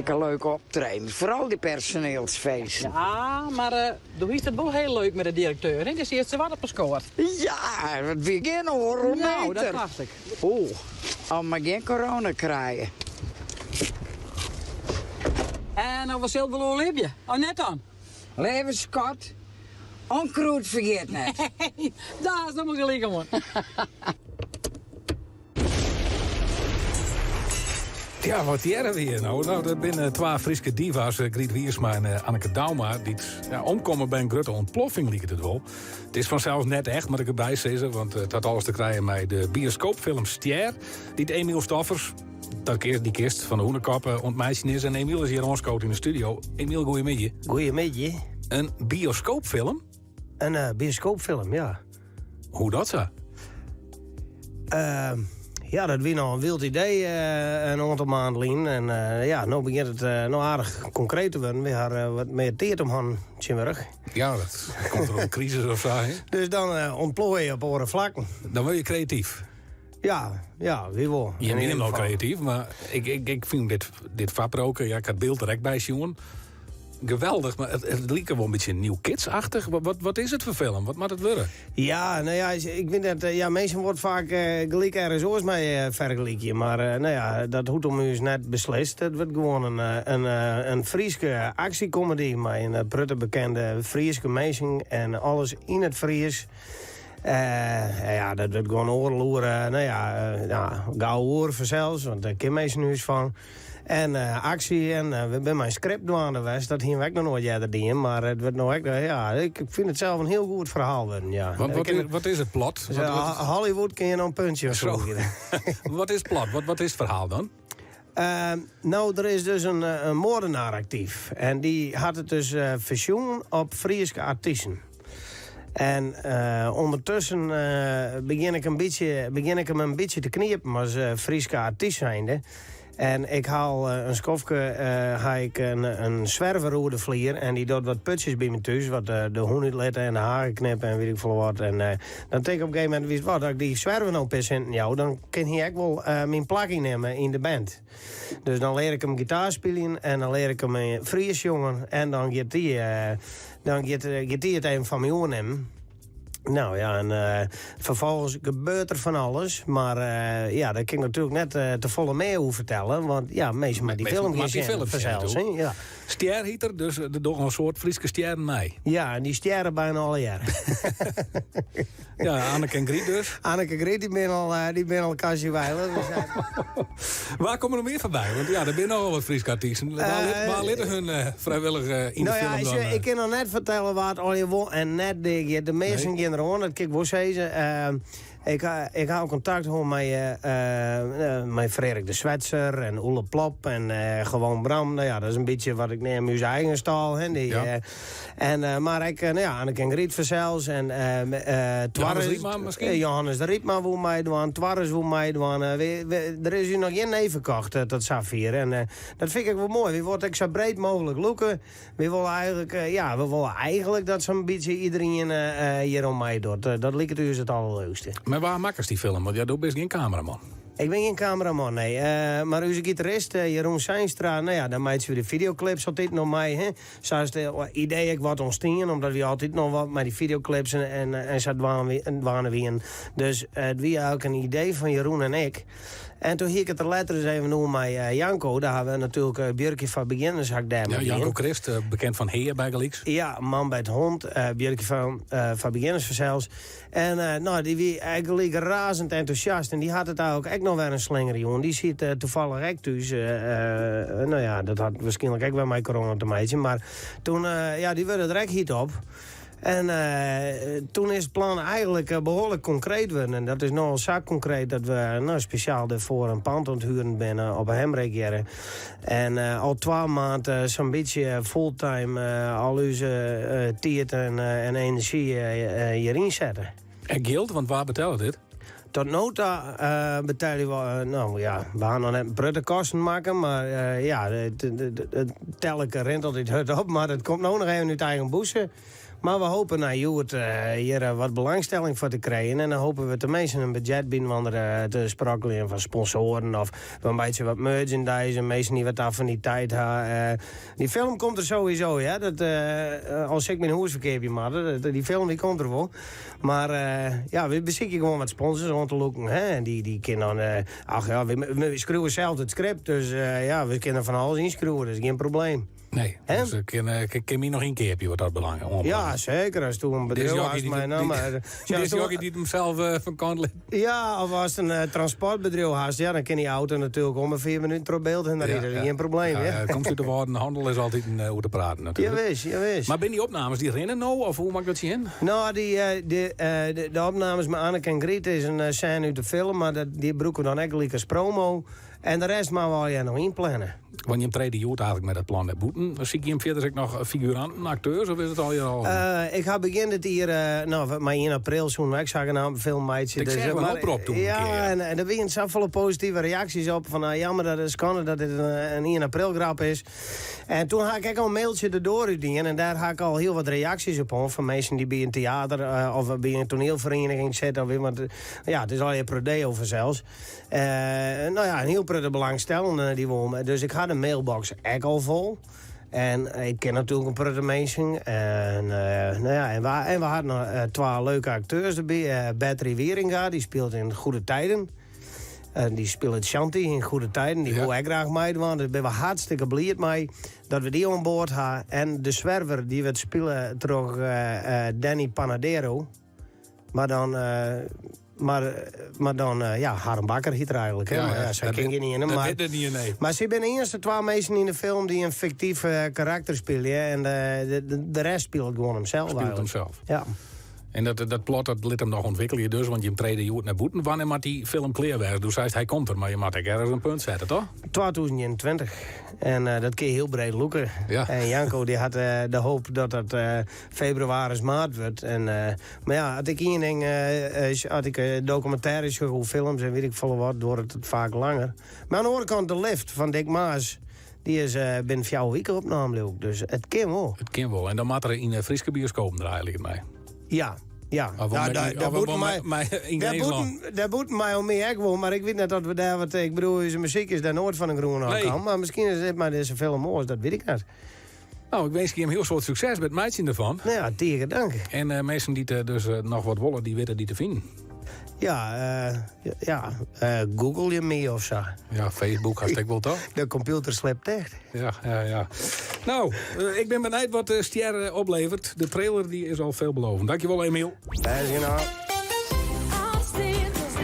Leuke optredens, foaral dy personeelsfeesten. Ja, mar do hiest it wol hiel leuk mei de direkteur, hè? Dy siet sawat op 'e skoat. Ja, it wie gjin oardel meter. Nou, dat dacht ik. Oeh, om mar gjin corona krije. En no, we sille wol oerlibje, of net dan? Leave skat, onkruid fergiet net. Dêr hast hielendal gelyk oan. Ja, wat hearre we hjir no? No, dat binne twa Fryske diva's, eh, Griet Wiersma en eh, Anneke Douma, dy't ja, omkomme by in grutte ûntploffing, liket it wol. It is fansels net echt, moat ik derby sizze, want it hat alles te krijen mei de bioskoopfilm Stjer, dy't Emiel Stoffers, dat dy kist fan de Hûnekop eh, oan it meitsjen is. En Emiel is hjir oanskood yn de studio. Emiel, goeiemiddei. Goeiemiddei. In bioskoopfilm? In uh, bioskoopfilm, ja. Hoe dat sa? Uh, ja, dat wie noch in wyld idee uh, in oantal maanden lyn. En uh, ja, no begjint it uh, no aardich konkreet te wurden. We ha wat mear tiid om hannen tsjintwurdich. Ja, dat komt troch in krisis of sa. Hè? Dus dan ûntploaie je op oare flakken. Dan wurde je kreatyf. Ja, ja, wie wol. Je binne al kreatyf, mar ik, ik, ik fyn dit, dit foarproefke, ja, ik ha it byld der ek by sjoen. Geweldich, mar it, it liket wol in bytsje New Kids-achtich. Wat, wat, wat is it foar film? Wat moat it wurde? Ja, no ja, ik wit net, ja, minsken wurde faak uh, gelyk ergens oars mei uh, fergelykje. Mar uh, no ja, dat hoecht om ús net beslist. It wurdt gewoan in, in, in Fryske aksjekomedy mei in protte bekende Fryske minsken en alles yn it Frysk. Uh, ja, dat wurdt gewoan oardel oere, no ja, uh, ja, gau oer fansels, want dêr kinne minsken ús fan. En uh, aksje, en uh, we binne mei in skript dwaande west, dat hiene we ek noch noait earder dien, mar it wurdt no ek, ja, ik fyn it sels in hiel goed ferhaal wurden, ja. Want wat, is, wat is it plot? Wat, wat, Hollywood kin je noch in puntsje Zo. Wat is it plot? Wat, wat is it ferhaal dan? Uh, no, der is dus in, in moordenaar aktyf. En dy hat it dus uh, fersjoen op Fryske artysten. En uh, ûndertusken uh, begjin ik, in bytsje, begjin ik him in bytsje te kniepen as uh, Fryske artyst zijnde. En ik haal in skoftke ha ik in, in swerver oer de flier en dy docht wat putsjes by my thús, wat de hûn útlitte en de hage knippe en wit ik folle wat. En dan tink ik op in gegeven momint, witst wat, as ik dy swerver no in pear sinten jou, dan kin hy ek wol myn plak ynnimme yn de band. Dus dan lear ik him gitaar spyljen en dan lear ik him Frysk sjongen en dan giet dy, dan giet, giet dy it even fan my oernimmen. Nou ja, en uh, ferfolgens gebeurt der fan alles. Mar uh, ja, dêr kin ik natuerlik net uh, te folle mear oer fertelle. Want ja, minsken moatte dy film gean sjen, fansels. Ja. Stjer hjit er, dus der dogge in soad Fryske stjerren mei. Ja, en dy stjerre byna allegear. ja, Anneke en Griet dus. Anneke en Griet, dy binne al, dy binne al kastje Dus, Wa komme der mear foarby? Want ja, der binne nochal wat Fryske artysten. Wa litte hun frijwillich yn de nou ja, film dan? Ik kin noch net fertelle wa't allegear wol en net giet. De measten nee. gean deroan, dat kin ik wol sizze. Uh, ik, ik ha kontakt hân mei, uh, mei Frerik de Swetser en Oele Plop en uh, Gewoon Bram. Nou ja, dat is in bytsje wat ik neam ús eigen stâl. Hè. Dy, ja. En, uh, mar ek, nou ja, Anneke en Griet fansels. En, uh, Johannes Riepma miskien? Johannes de Riepma woe meidwaan, Twarres woe meidwaan. Der is ús noch gjin nee ferkocht tot safier. En dat fyn ik ek wol moai. Wy wolle it ek sa breed mooglik lûke. Wy wolle eigentlik, ja, we wolle eigentlik dat sa'n bytsje iderien hjiroan meidocht. Dat liket ús it allerleukste. Mar wa makkest dy film? Want ja, do bist gjin kameraman. Ik bin gjin kameraman, nee. Uh, mar ús gitarist Jeroen Seinstra, nou ja, dan meitsje we de videoclips altyd noch mei. Hè. Sa is it idee ek wat ûntstien, omdat wy altyd noch wat mei dy videoclips en, en, en sa dwaande wienen. Dus it wie eigentlik in idee fan Jeroen en ik. En doe hie ik it der letter ris even oer mei Janko. Dêr ha we natuerlik uh, Björkje foar begjinners ha ik dêr Ja, Janko Krist, bekend fan Hea bygelyks. Ja, Man bij het Hond, uh, Björkje fan, uh, foar begjinners fansels. En uh, nou, dy wie eigentlik razend entûsjast. En dy hat it eigentlik ek noch wer in slinger jûn. Dy siet uh, tafallich ek thús. Uh, nou ja, dat hat wierskynlik ek wer mei corona te meitsjen. Mar doe, ja, dy wurde der ek hyt op. En doe is it plan eigentlik behoarlik konkreet wurden. En dat is no al sa konkreet dat we nou, spesjaal dêrfoar in pand oan it huren binne op 'e Hemrik hjirre. En al twa maand sa'n bytsje fulltime al ús tiid en, en enerzjy hjiryn sette. En jild, want wa betellet dit? Tot no ta uh, betelje we, nou ja, we ha noch net in protte kosten makke, mar uh, ja, it, it, it, it telleke rint altyd hurd op, mar it komt no noch even út eigen bûse. Mar we hopen nei hjoed hjir wat belangstelling foar te krijen. En dan hopen we teminsten in budzjet byinoar te sprokkeljen fan sponsoaren of we meitsje wat merchandise en minsken dy't wat affiniteit ha. Dy film komt der sowieso, ja. Dat, al sil ik myn hûs ferkeapje moatte, dy film dy komt der wol. Mar ja, we besykje gewoan wat sponsors oan te lûken. Hè? En dy, dy kinne dan, ach ja, we skriuwe sels it skript, dus ja, we kinne fan alles ynskriuwe, dat is gjin probleem. Nee, dus kin, kin my noch ynkeapje wat dat belang oanbelanget. Ja, seker. As do in bedriuw hast mei namme. Dizze jochie dy't himsels fan kant lit. Ja, of ast in transportbedriuw hast, ja, dan kin dy auto natuerlik om 'e fiif minuten troch Bilt hinne ride. Dat is gjin probleem. Ja, ja, komt út de Wâlden, hannel is altyd oer te praten natuerlik. Jawis, jawis. Mar binne dy opnames dy rinne no, of hoe moat ik dat sjen? No, dy, de, de opnames mei Anneke en Griet is in sêne út de film, mar dat, dy brûke we dan ek gelyk as promo. En de rest moatte we allegear noch ynplanne. Want jim trede hjoed eigentlik mei dat plan nei bûten. Sykje jim fierders ek noch figuranten, akteurs, of is it allegear al? Ik ha begjin dit jier, no, mei ien april soene we ek sagenaamd in film meitsje. Ik seach in oprop toen in kear, ja. En der wiene safolle positive reaksjes op, fan nou, jammer dat it skande dat dit in ien april grap is. En toen ha ik ek al in mailtsje de doar út dien en dêr ha ik al hiel wat reaksjes op hân fan minsken dy't by in teater of by in toanielferiening sitte of want ja, it is allegear pro deo fansels. No ja, in hiel protte belangstellenden dy wol. Dus ik ha de mailbox ek al fol. En ik ken natuerlik in protte minsken. En, no ja, en we, en we hadden noch twa leuke akteurs derby. Bertrie Wieringa, dy spilet yn Goede Tijden. En dy spilet Shanti yn Goede Tijden. Dy wol ek graach meidwaan. Dus binne we hartstikke bliid mei dat we dy oan board ha. En de Zwerver, dy wurdt spile troch Danny Panadero. Mar dan, mar, mar dan, ja, Harm Bakker hiet er eigentlik. Hè? Ja, ja, sy ken gjin iene. Mar, dat wit nee. Mar sy binne de iennichste twa minsken yn de film dy't in fiktyf karakter spylje. En de, de, de rest spilet gewoan himsels. Spilet himsels. Ja. En dat, dat plot dat lit him noch ûntwikkelje dus, want jim trede hjoed nei bûten. Wannear moat dy film klear wêze? Do seist hy komt der, mar je moatte ek ergens in punt sette, toch? 2021. En dat kin je hiel breed lûke. Ja. En Janko dy hat de hoop dat dat febrewaris, maart wurdt. En, mar ja, as ik ien ding, as ik dokumintêres sjoch oer films en wit ik folle wat, duorret it faak langer. Mar oan de oare kant, De Lift fan Dick Maas, dy is binnen fjouwer wike opnaam, leau ik. Dus it kin wol. It kin wol. En dan moat er yn de Fryske bioskopen draaie, liket my. Ja, ja. Dêr bûten mei om my ek wol, mar ik wit net oft we dêr wat... Ik bedoel, ús muzyk is dêr noait fan 'e grûn ôf kaam, mar miskien is it mei dizze film oars, dat wit ik net. No, ik winskje jim hiel soad sukses by it meitsjen derfan. No ja, tige dank. En uh, minsken dy't uh, dus uh, noch wat wolle, dy witte dy te finen. Ja, ja Google je my of sa. Ja, Facebook hast ek wol toch? De kompjûter sliept echt. Ja, ja, ja. No, ik bin benijd wat de Stjer opleveret. De trailer dy is al veelbelovend. Dankjewol, Emiel. Bêst genôch.